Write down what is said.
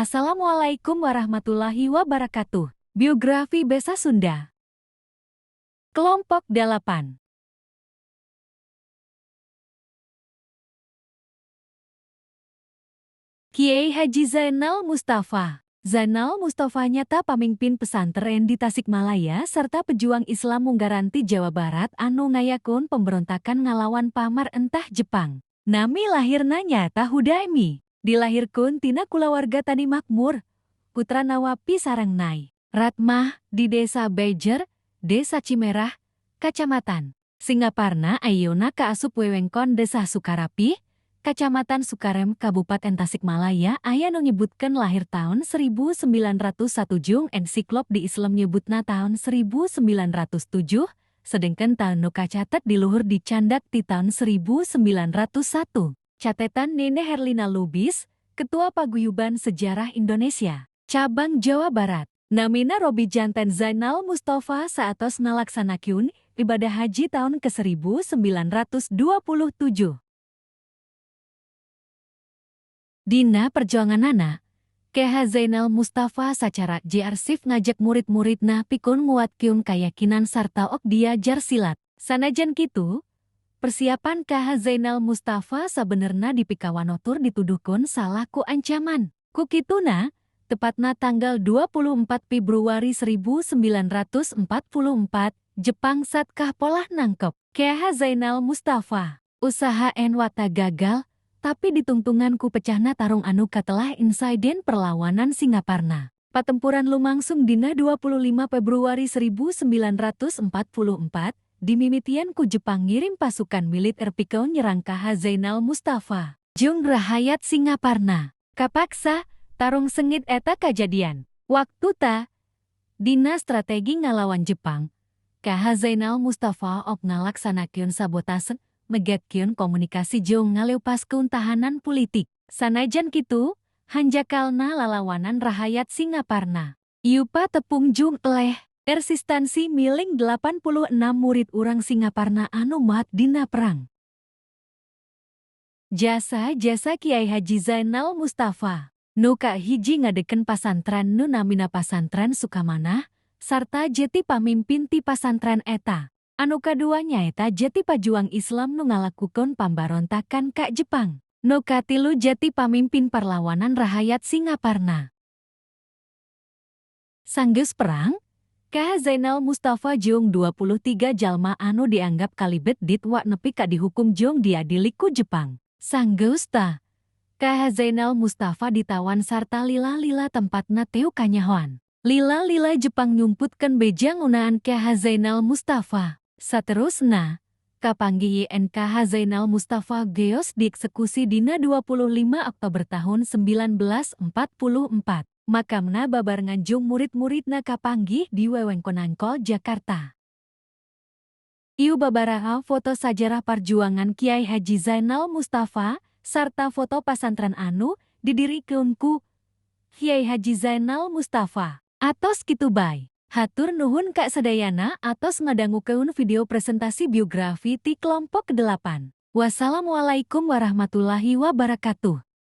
Assalamualaikum warahmatullahi wabarakatuh. Biografi Basa Sunda. Kelompok 8. Kiai Haji Zainal Mustafa. Zainal Mustafa nyata pamimpin pesantren di Tasikmalaya serta pejuang Islam munggaranti Jawa Barat anu ngayakeun pemberontakan ngalawan pamarentah Jepang. Nami lahirna nyata Hudaimi. Dilahirkeun tina kulawarga tani makmur, putra Nawapi sareng Nai Ratmah di Desa Bejer, Desa Cimerah, Kacamatan Singaparna ayeuna kaasup wewengkon Desa Sukarapih, Kacamatan Sukarem, Kabupaten Tasikmalaya. Aya nu nyebutkeun lahir tahun 1901 jeung ensiklopedi Islam nyebutna tahun 1907, sedengkeun tahun nu kacatet di luhur dicandak ti tahun 1901. Catetan Nene Herlina Lubis, Ketua Paguyuban Sejarah Indonesia, Cabang Jawa Barat. Namina Robi janten Zainal Mustafa saatos ngalaksanakeun ibadah haji tahun ke-1927. Dina perjuanganana, KH Zainal Mustafa sacara arsif ngajak murid-muridna pikeun nguatkeun kayakinan sarta ok diajar silat. Sanajan kitu, persiapan KH Zainal Mustafa sabenerna dipikawanoh tur dituduhkeun salah ku ancaman. Ku kituna, tepatna tanggal 24 Februari 1944, Jepang satkah polah nangkep KH Zainal Mustafa. Usaha enwata gagal, tapi ditungtungan ku pecahna tarung anu katelah insiden perlawanan Singaparna. Patempuran lumangsung dina 25 Februari 1944, dimimitian ku Jepang ngirim pasukan militer pikeun nyerang KH Zainal Mustafa jeung rahayat Singaparna. Kapaksa, tarung sengit eta kajadian. Waktu ta, dina strategi ngalawan Jepang, KH Zainal Mustafa ok ngalaksanakeun sabotase, megatkeun komunikasi jeung ngaleupaskeun tahanan politik. Sanajan kitu, hanjakalna lalawanan rahayat Singaparna. Iupa tepung jung eleh, resistansi miling 86 murid urang Singaparna anu maot dina perang. Jasa-jasa Kiai Haji Zainal Mustafa. Nu kahiji ngadegkeun pasantren nu namina Pasantren Sukamanah, sarta jeti pamimpin ti pasantren eta. Anu kadua nyaeta jeti pajuang Islam nu ngalakukeun pambarontakan ka Jepang. Nu katilu jeti pamimpin perlawanan rahayat Singaparna. Sanggeus perang, KH Zainal Mustafa jeung 23 jalma anu dianggap kalibet ditwak nepi ka dihukum jeung diadili ku Jepang. Sanggeus ta, KH Zainal Mustafa ditawan sarta lila-lila tempatna teu kanyahoan. Lila-lila Jepang nyumputkeun beja ngeunaan KH Zainal Mustafa. Saterusna, kapanggih KH Zainal Mustafa geus dieksekusi dina 25 Oktober tahun 1944. Makamna babarengan jeung murid-muridna kapanggih di wewengkon Ancol, Jakarta. Ieu babaraha foto sajarah parjuangan Kiai Haji Zainal Mustafa sarta foto pasantren anu didirikeun ku Kiai Haji Zainal Mustafa. Atos kitu bae. Hatur nuhun ka sadayana atos ngadangukeun video presentasi biografi ti kelompok 8. Wassalamualaikum warahmatullahi wabarakatuh.